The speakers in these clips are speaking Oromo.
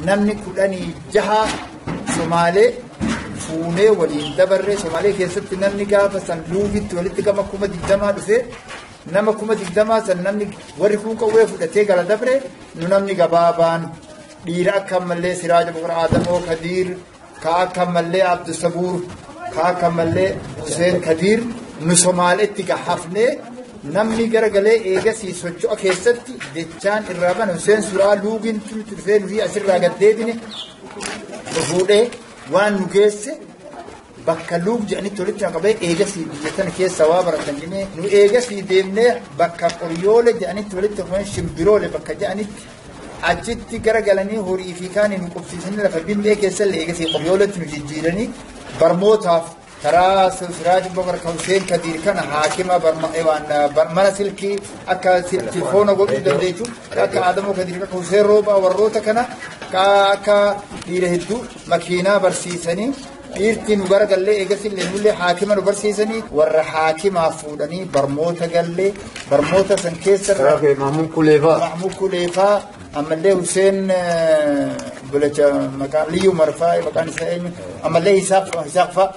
Namni 16 Somaalee fuunee waliin dabarree Somaalee keessatti namni gaafa san luugitti walitti gama 20,000 dhufee nama 20,000 san namni warri kun qawwee fudhatee gala dabre nu namni gabaabaan dhiira akka ammallee Siraaja Boqor Aadamoo Kadiir ka akka ammallee Abdusabuur ka akka ammallee Huseen Kadiir nu Somaaleetti gahafnee namni garagalee eegasii socho'a keessatti jechaan irraa bana Huseen Suraa luugiin turutti dhufee nuyi asirraa gad deebine nu fuudhee waan nu geesse bakka luug jedhanitti walitti qabee eegasii biyya tana keessa waa baratan jennee nu eegasii deemnee bakka qoryoole jedhanitti walitti qabamee shimbiroole bakka jedhanitti achitti garagalanii horii fi kaanii nu qubsiisanii lafa bimbee keessallee eegasii qoryooletti nu jijjiiranii barmootaaf karaa Siraaj Bakar Huseen Kadiir kana haakima mana silkii akka tilfoona godhuu dandeechu akka Aadamoo Kadiir akka Huseen Roobaa warroota kana akka dhiira hedduu makiinaa barsiisanii dhiirti nu garagallee eegasillee nullee haakima nu barsiisanii warra haakimaa fuudhanii barmoota gallee barmoota san keessa Mahmud Kuleefaa Mahmud Kuleefaa ammallee Huseen bulacha maqaan Liyyuu Marfaa maqaan isaa eenyu ammallee Isaaq fa'a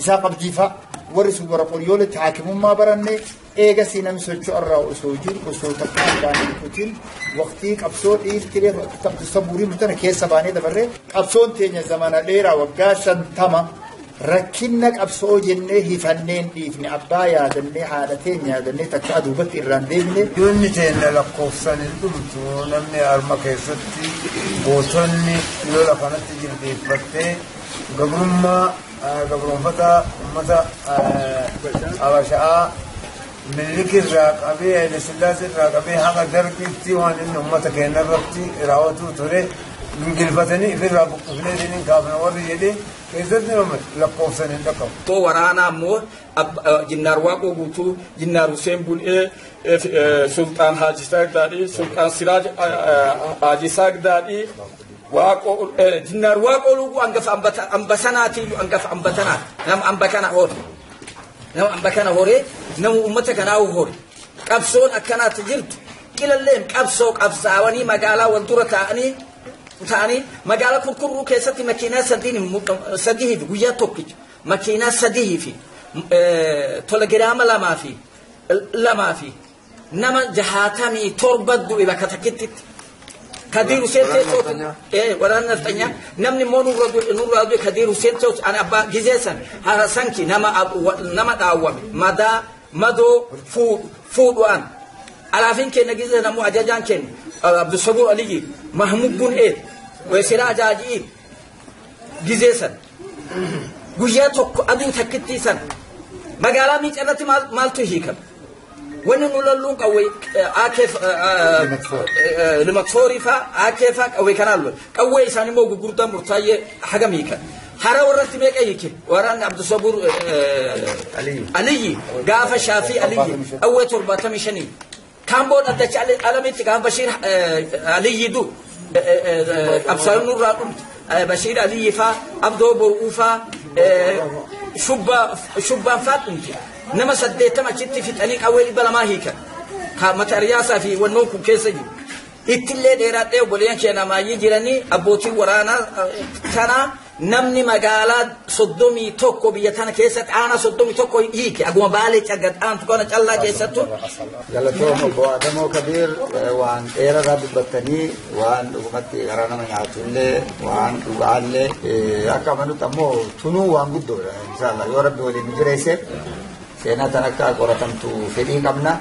Isaaq Abdii fa'a warri sun warra qoryooletti haakimummaa baranne eegasii namni socho'arraa osoo jiru osoo takka addaan hin kutin waqtii qabsoo dhiirti reefu akka sabuurii mutana keessa baanee dabarree qabsoon teenya zamana dheeraa waggaa 50 rakkinna qabsoo jennee hifanneen dhiifne abbaa yaadannee haadha teenya yaadannee takka aduubatti irraan deemne. Yoonni teenya lakkoofsan hin dhumtu namni harma keessatti gootonni lola kanatti jilbeeffattee gabrummaa gabroonfata uummata Habashaa Minilik irraa qabee Haile Sillaasee irraa qabee haga darbiitti waan inni uummata keenya irratti raawwatuu ture gingilfatanii ifirraa buqqifnee isiniin kaafna warri jedhee keessatti nama lakkoofsan hin dhaqqabu. Too waraanaa immoo Jinnaar Waaqoo Guutuu, Jinnaar Huseen Bun'ee, Sultaan Haaji Saaq Daadhii, Sultaan Siraaj Haaji Saaq Daadhii, Waaqoo Jinnaar Waaqoo Luuguu hangafa ambasanaatii hangafa ambatanaati. Nama amba kana hore. Nama amba kana horee nama uummata kanaa hore. Qabsoon akkanaatti jirtu qilalleen qabsoo qabsaawanii magaalaa wal dura ta'anii magaalaa kurkurruu keessatti makiinaa sadii fi guyyaa tokkicha makiinaa sadii fi telegiraama lamaa fi nama 67 du'e bakka takkitti. Kadir Hussein teessoo waraana nafxanyaa namni immoo nurra du'e Kadir Hussein teessoo ani abbaa gizeessan harasanki nama dhaawwame madaa madoo fuudhu'an alaafin kenna gizeessan ammoo ajajaan kenna Abdusabur Aliyyi Mahmud Bun'ee Weesiraa Ajaajii gizeessan guyyaa tokko aduu takkitti san magaalaa miicarratti maaltu hiikame? Wanni nu lolluun qawwee AK limaksoorii faa AK faa qawwee kanaan lolu qawwee isaan immoo gurguddaa murtaayyee hagam hiikan hara warratti meeqa hiike waraanni Abdusabur Aliyyi gaafa Shaafii Aliyyi qawwee 75 kaamboon addacha alamitti gaafa Bashiir Aliyyi du qabsaa'onni nurraa dhumte Bashiir Aliyyi faa Abdoo Bor'uu faa shubbaan faa dhumte nama 80 achitti fixanii qawwee 200 hiikan mata riyaasaa fi wannoon kun keessa jiru. Ittillee dheeraadhee obboleeyyan keenya maayyii jiranii abbootiin waraanaa kanaa namni magaalaa 31 biyya tana keessatti aanaa 31 hiike aguma baalee caggadhaantu kana callaa keessattu. Galatooma obbo Adamoo Kabiir waan dheerarraa dubbattanii waan dhugumatti garaa nama nyaatullee waan dhugaallee akka amanutti ammoo tunuu waan guddoodha inshallah yoo rabbi waliin nu jireesse seenaa tan akka qoratamtu fedhii qabna.